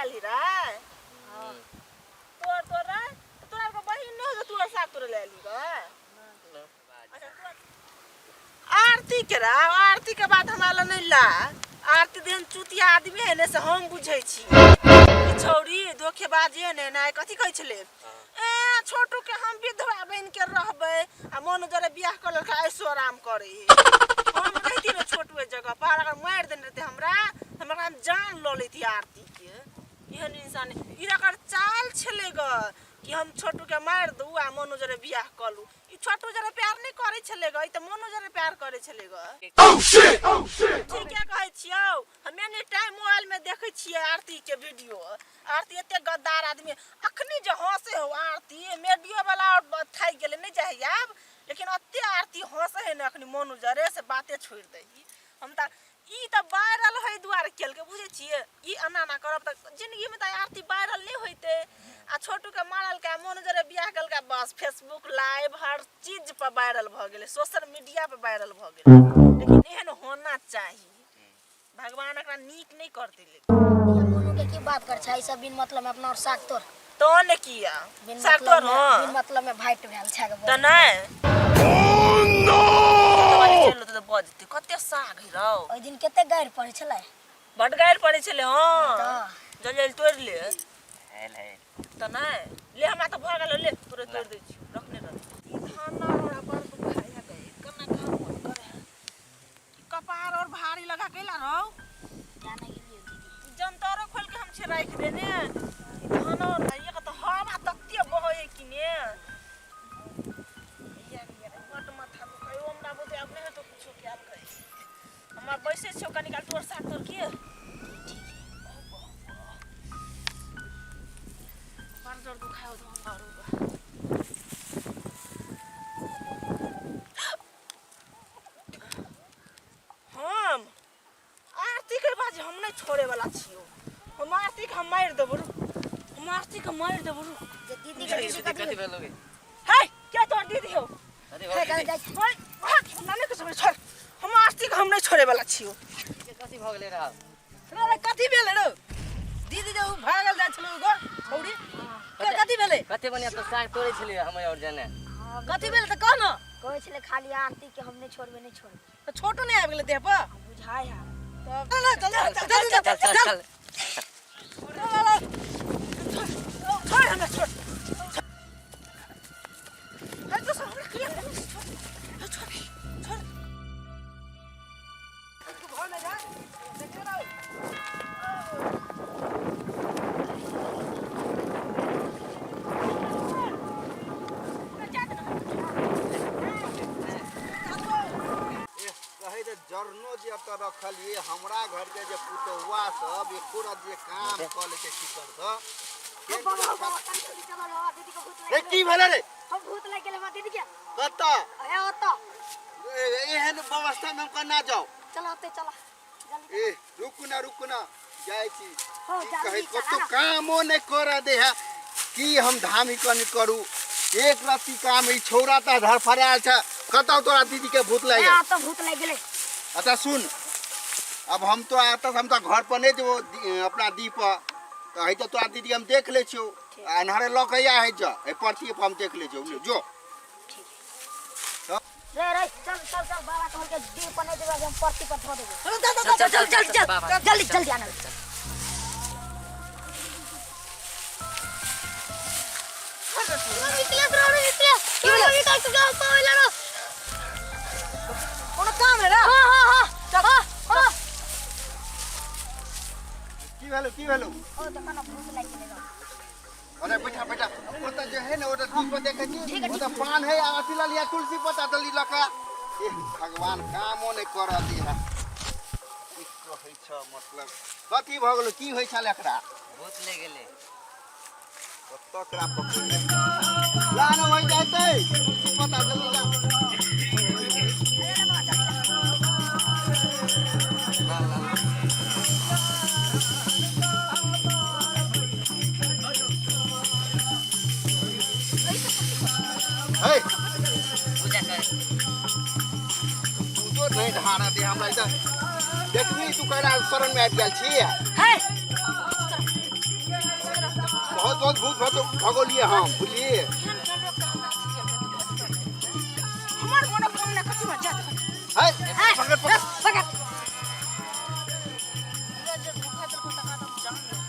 आयल ही रे तोर तोर रे तऽ तोरा आरके बहिन नहि हो जे तू आर साग तोड़ै लए आयल ही रे अच्छा तू आरती के रे आरती के बात हमरा लग नहि ला आरती देहन चुतिया आदमी है ने से हम बुझै छी ई छौड़ी धोखेबाजी है ने ने कथी कहै छलै ए छोटू के हम विधवा बनि के रहबै आ मोन जरे बियाह कऽ लेलकै ऐसो आराम करै है हम रहिती ने छोटू एहि जगह पर अगर मारि देने रहते हमरा तऽ हमरा जान लऽ लेती आरती के एहन इंसान ई एकर चाल छलै ग कि हम छोटू के मारि दू आ मोनू जरे बियाह कऽ लू ई छोटू जरे प्यार नहि करै छलै ग ई तऽ मोनू जरे प्यार करै छलै ग ठीके कहै छियौ हम एनी टाइम मोबाइल में देखै छियै आरती के वीडियो आरती एते गद्दार आदमी अखनी जे हंसे हो आरती मीडियो वाला और थाकि गेलै नहि जाइ आब लेकिन एते आरती हंसे है ने अखनी मोनू जरे से बाते छोड़ि दही हम तऽ ई तऽ वायरल होइ दुआरे केलकै बुझै छियै ई एना एना करब तऽ जिन्दगीमे तऽ आरती वायरल नहि होइतै आ छोटूके मारलकै मोन जरे बियाह केलकै बस फेसबुक लाइव हर चीज पर वायरल भऽ गेलै सोशल मीडिया पर वायरल भऽ गेलै लेकिन एहन होना चाही भगवान एकरा नीक नहि करतै लेकिन ये मोनू के की बात कर छै सब बिन मतलब में अपना और साग तोड़ तो ने किया बिन साग मतलब तोड़ में हँ बिन मतलब में भाइट भेल छै के तऽ नहि चलू तऽ बजतै कते साग है रौ ओहि दिन कते गारि पड़ै छलै बड गारि पड़ै छलै हँ तऽ जल्दी जल्दी तोड़ि ले हेल हेल तऽ नहि ले हमरा तऽ भऽ गेल ले तोरे तोड़ि दै छियौ रखने रह ई धान ना हमरा बड़ दुखाइ है गई केना काम मन करे है ई कपार और भारी लगा कैला रौ जाने गेलियै दीदी जंतरो खोल के हम छे राखि देने ई धान और एक तऽ हवा तते बहै है कि ने या या बड माथा दुखाइ हमरा बुझे अपने तो कुछो कयल गई हमरा बैसै छियौ कनी काल तोर साग तोर के बड़ जोर दुखायो धान और हम आरती के बाज हम नहीं छोड़े वाला छियो हम आरती के हम मारि देबो रुक हम आरती के मारि देबो रुक जे दीदी के दीदी कथी कथी भेल गे हे क्या तोर दीदी हो कथी हे भऽ जाइ गेलै जाइ छै ओए भाग हमरा नहीं कुछ छोड़ हम आरती के हम नहीं छोड़े वाला छियो कथी भऽ गेलै रहा रे कथी भेलै रौ दीदी जे उ भागल जाइ छलै गो छौड़ी के कथी भेलै कते बढ़िया तो साग तोड़ै छलियै हम और जने कथी भेलै तऽ कह न कहै छलै खाली आरती के हम नहि छोड़बै नहि छोड़बै तऽ छोटो नहि आबि गेलै देह पर बुझाइ है चल चल चल चल चल चल चल छोड़ हमरा छोड़ हे तो हमरा किया छोड़ छोड़ छोड़ कहै तऽ जरनो जे एतऽ रखलियै हमरा घरके जे पुतहुआ सब एको रति जे काम कऽ लेतै चिकनसँ रे की भेलै रे हम भूत लागि गेलै हमरा दीदी के कतऽ हे ओतऽ एहन व्यवस्थामे हम केना जाउ चल ओतै चल जल्दी ए रुकू ना रुकू ना जाइ छी हो की कहै जल्दी चल कतौ ना कामो नहि करऽ दे है की हम धामी कनी करू एक रत्ती काम ई छौड़ा तऽ धड़फड़ायल छै कतौ तोरा दीदी के भूत लागि हे गेल ओतऽ भूत लागि गेलै अच्छा सुन अब हम तो आता हम तो घर पर नहीं जेबो अपना दी पर तऽ है तऽ तोरा दीदी हम देख लै छियौ आ अन्हारे लऽ के आ है जा एहि परती पर हम देख लै छियौ ने जो रे रे चल चल चल बाबा कहल के दी पर नहीं देबै हम परती पर धो देबै चल चल चल चल चल बाबा जल्दी जल्दी आना कोनो काम है रे हां हां हां हां हां की भेलौ की भेलौ ओ देखो ना भूत लागि गेलै रौ। अरे बैठा बैठा ओतऽ जे है ने ओतऽ दीप पर देखै छी ओतऽ पान है आ अथी लऽ लिअ तुलसी पत्ता दली लऽ कऽ एह भगवान कामो नहि करऽ दी है की कहै छ मतलब कथी भऽ गेलो की होइ छल एकरा भूत ले गेलै ओतऽ एकरा पकड़ि ले ला ने वही जाइतै तुलसी पत्ता जल्दी ला ला ला ला हे पूजा करे तू तो नहि ढारा दे हमरा इधर देखबी तू कैला शरण में आबि गेल छी हे बहुत भूत भत भगोलिए हम बुझलिए। केहन केहन लोक के हमरा अथी केलकै, तू कथी करतै? हमर मनोकामना कथी में जात है पकड़ पकड़ पकड़। हमरा जे धोखा देलको तकरा तऽ हम जान लेबै।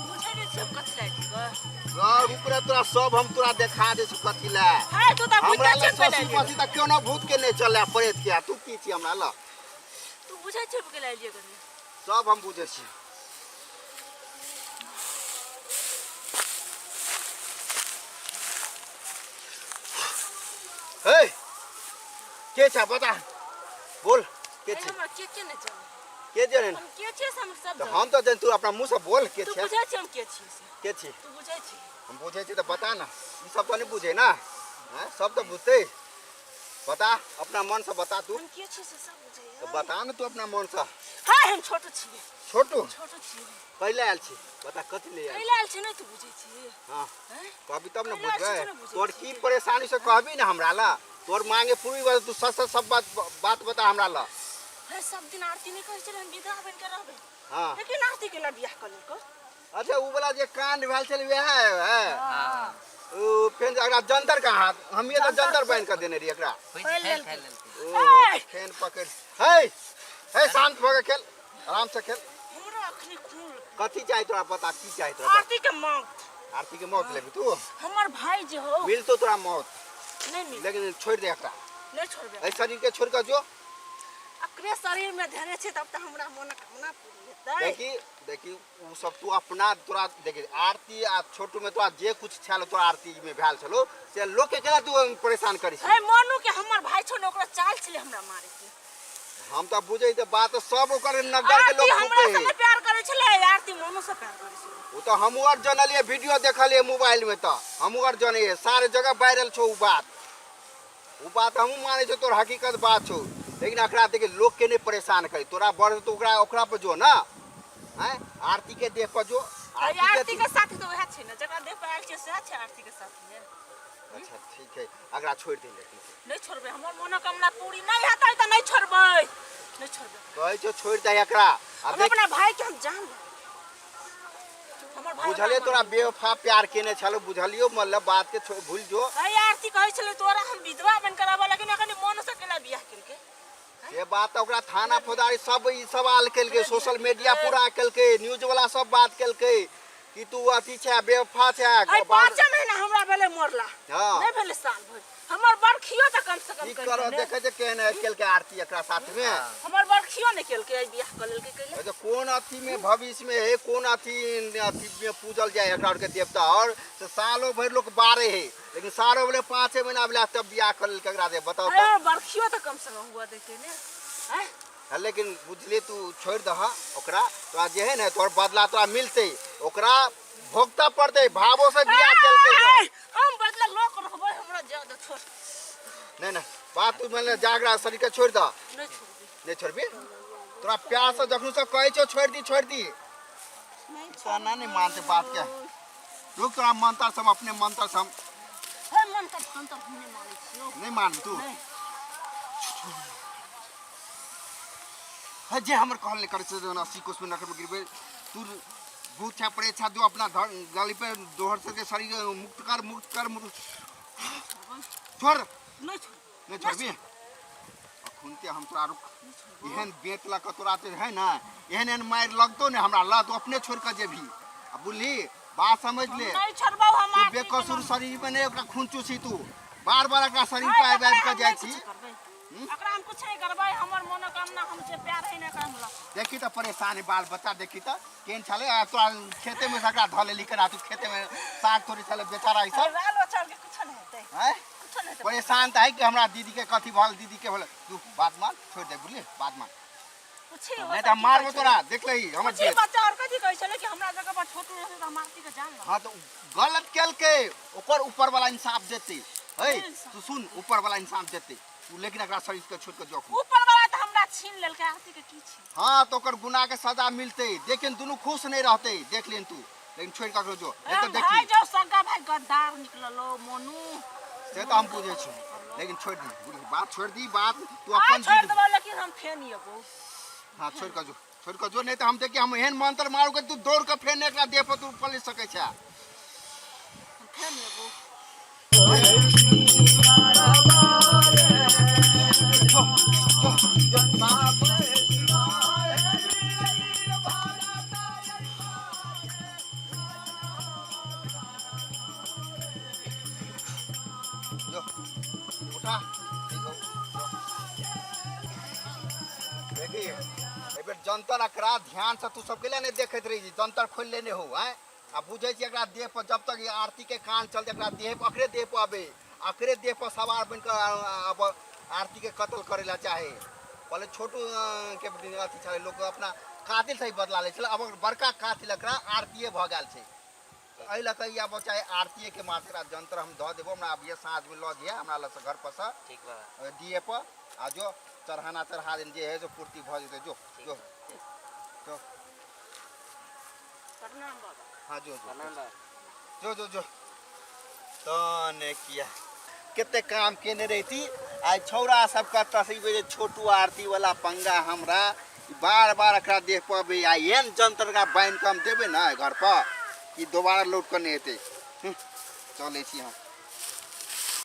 बुझै नहि छियै हम कथी लए एलियै। ऊपर तोरा सब हम तोरा देखा दे छी कथी लए। हाय तू तऽ हमरा बुझै लग छियै ससी पहिले। पसी तऽ केओ भूत के नहि चले प्रेत के, तू की छी हमरा लग? तू बुझै छियै हम केला एलियै कनी? सब हम बुझै छी। हे के छ बता, बोल के अरे छ? हमरा के के नहि जानै। के जाने? हम के छियै से हम सब तऽ जानै। हम तऽ जान, तू अपना मुँह से बोल के तू छ? बुझै छियै हम के छियै से? के छी? तू बुझै छी? हम बुझै छी तऽ बता ना, ई सब तऽ नहि बुझे ना। हैं सब तऽ बुझतै, बता अपना मन से बता तू। हम के छियै से सब बुझैया। तऽ बता ना तू अपना मन से। हाय हम छोटू छियै। छोटू? छोटू छियै। कैला आयल छी बता, कथी ले आयल? कैला आयल छी नहि तू बुझै छी? हाँ हैं? कहबी तब ने कैला आयल छी बुझबै। से ने बुझै तोर छी। की परेशानी से कहबी ना हमरा ला, तोर मांगे पूरी बात तू सच सच सब बात बात बता हमरा ला। हे सब दिन आरती नहि कहै छलै हम विधवा बनि के रहबै। हाँ लेकिन आरती के ला बियाह कऽ लेलको। अच्छा उ वाला जे कांड भेल छल वएह है? हाँ। उ फेन एकरा जंतर का हाथ हमिए तऽ जंतर बान्हि कऽ देने रहियै एकरा। फैल फैल लेलकै। ओ फेन पकड़ हे हे शांत भऽ के खेल, आराम से खेल। हमरा अखनी खून। कथी चाही तोरा बता, की चाही तोरा? आरती के मौत। आरती के मौत लेबी तू? हमर भाई जे हो। मिलतो तोरा मौत। नहीं मिल। लेकिन छोड़ दे एकरा। नहीं छोड़बे। एहि शरीर के छोड़ कऽ जो। अकरे शरीर में धरे छै तब तऽ हमरा मनोकामना पूरी हेतै। देखी देखी उ सब तू अपना तोरा देखी आरती आ छोटू में तोरा जे कुछ छल तोरा आरती में भेल छलो से लोक के केना तू परेशान करी छी? हे मोनू के हमर भाई छौ ने, ओकरा चाल छलै हमरा मारे के। हम तऽ बुझै तऽ बात सब ओकर नगर के आरती लोग हमरा फूके से है। नहि प्यार करै छलै, आरती मोनू से प्यार करै छलै। ओ तऽ हमहूँ आर जनलियै, वीडियो देखलियै मोबाइल में, तऽ हमहूँ आर जनलियै, सारे जगह वायरल छौ उ बात। उ बात हमहूँ मानै छौ, तोर हकीकत बात छौ, लेकिन एकरा देखी लोक के नहीं परेशान करी। तोरा बड़ तो ओकरा ओकरा पर जो ना, हैं आरती के देह पर जो। अरे आरती के साथी तऽ वएह छै ने, जकरा देह पर आयल छै सएह छै आरती के साथी ने। अच्छा ठीक है, एकरा छोड़ दे। लेकिन नहि छोड़बै, हमर मनोकामना पूरी नहि हेतै तऽ नहि छोड़बै, नहि छोड़बै। कहै छौ छोड़ दे एकरा। आ हम देख अपना भाई के हम जान लेबै। हमर भाई बुझलियै तोरा बेवफा प्यार केने छलो, बुझलियो मतलब बात के भूल जो। अरे आरती कहै छलै तोरा हम विधवा बन के रहबै, लेकिन अखन मोन से केला बियाह केलकै। से बात तऽ ओकरा थाना फौजदारी सब ई सवाल केलकै, सोशल मीडिया पूरा केलकै, न्यूज वाला सब बात केलकै कि तू अथी छै बेवफा छै। अरे 5 महीना हमरा भेलै मरला। हाँ। नहि भेलै साल भरि, हमर बरखियो तऽ कम से कम की करितै करो ने। देखै छै केहन केलकै आरती एकरा साथ में। हमर बरखियो नहि केलकै, एहि बियाह कऽ लेलकै कैले। अच्छा कोन अथी में भविष्य में है, कोन अथी अथी में पूजल जाए एकरा आरके देवता? और से सालो भरि लोग बारे है, लेकिन सालो भरि 5 महीना भेलै तब बियाह कऽ लेलकै एकरा दे, बताओ अरे तऽ। हमर बरखियो तऽ कम से कम हुआ दैतै ने। आँय? हाँ, लेकिन बुझलिए तू छोड़ दह ओकरा, तोरा जे है ने तोहर बदला तोरा मिलतै, ओकरा भोगता पड़तै, भावो से बियाह केलकै। आय, हम बदला लऽ कऽ रहबै, हमरा जाय दे, छोड़। नहीं नहीं बात तू मानि ले जागरा शरीर के छोड़ दह। नहि छोड़बै। नहीं छोड़बी? तोरा प्यार से जखन से कहै छौ छोड़ दी छोड़ दी, नहि। तना नहीं मानते बात के। रुक तोरा मंत्र से हम अपने मंत्र से हम हे मंत्र तंत्र हम नहि मानै छियौ। नहीं मानबी तू? नहि। है जे हमर कहल नहीं करे से 80 कोस में नरक में गिरबे। तू भूत छा प्रेत छा जो अपना गली पे दोहर से के शरीर मुक्त कर, मुक्त कर, मुक्त छोड़। नहि छोड़बै। नहीं छोड़बी? अखुनते हम तोरा रुक एहन बेत लऽ कऽ तोरा तो है ना एहन एहन मारि लगतो ने हमरा ल, तू अपने छोड़ कऽ जेबही। आ बुझली बात समझ ले, नहि छोड़बौ हम तू आरती के। बेकसूर शरीर में नहीं ओकरा खून चूसी, तू बार बार एकरा शरीर पर आबि आबि कऽ जाइ छी। एकरा हम कुछ नहि करबै, हमर मनोकामना हम जे प्यार है ने एकरा हम लऽ। देखी तऽ परेशान है बाल बच्चा, देखी तऽ केहन छलै। आ तोरा खेते में से एकरा धऽ लेली केना? तू खेते में साग तोड़ै छलै बेचारा ई सब। बाल बच्चा के कुछ नहि हेतै। हैं? कुछ नहि हेतै। परेशान तऽ है कि हमरा दीदी के कथी भल, दीदी के भल। तू बात मान, छोड़ दे, बुझली बात मान। कुछ ही नहीं तऽ हम मारबो तोरा, देख लही हमर कुछ ही जेठ। बच्चा और कथी कहै छलै कि हमरा जगह पर छोटू रहतै तऽ हम आरती के जान लऽ। हाँ तो गलत केलकै, ओकर ऊपर वाला इंसाफ देतै। है तू सुन, ऊपर वाला इंसाफ देतै उ, लेकिन एकरा शरीर के छोड़ के जो। ऊपर वाला तऽ हमरा छीन लेलकै, आरती के की छी? हाँ तो ओकर गुनाह के सजा मिलतै, लेकिन दुनू खुश नहीं रहतै, देख लेन तू, लेकिन छोड़ के जो नहीं तो हम भाई देखी जो सगा भाई गद्दार निकललो मोनू। से तो हम बुझै छी। लेकिन छोड़ दी बुढ़ी बात छोड़ दी बात तू आ अपन छोड़ जिद- देबो लेकिन हम फेन एबो। हाँ छोड़ कऽ जो, छोड़ कऽ जो, नहीं तऽ हम देखिए हम एहन मंत्र मारू के तू दौड़ के फेन एकरा देह पर तू पलटि सकै छै। हम फेन एबो। जो जो जो बाप। जो उठा, ठीक हो। देखी एहि बेर जंतर एकरा ध्यान से तू सब के नहीं देखैत रही, जंतर खोलि लेने हो आँय। आ बुझै छी एकरा देह पर जब तक ई आरती के कान चलते एकरा देह पर अकरे देह पर आबे, अकरे देह पर सवार बन के अब आरती के कत्ल करे ला चाहे। पहले छोटू के अथी छलै, लोक अपना कातिल से ही बदला लै छलै, अब बड़का कातिल एकरा आरतीये भऽ गेल छै। एहि लऽ कऽ ई आब चाहे आरतीये के मारतै, एकरा जंतर हम धऽ देबो, हमरा अभिये साँझ में लऽ जइहे हमरा लग से घर पर से। ठीक बा। दिए पर आ जो चढ़ाना चढ़ा देन जे है से पूर्ति भऽ जेतै। जो जो जो। प्रणाम बाबा। हाँ जो जो। प्रणाम बाबा। जो जो जो। तने किया कते काम केने रहती आइ छौड़ा सब कतऽ से जे छोटू आरती वाला पंगा हमरा बार बार एकरा देह पर अबै आ एहन जंतर एकरा बान्हि कऽ हम देबै ने घर पर कि दोबारा लौट कऽ नहि एतै। चलै छी हम।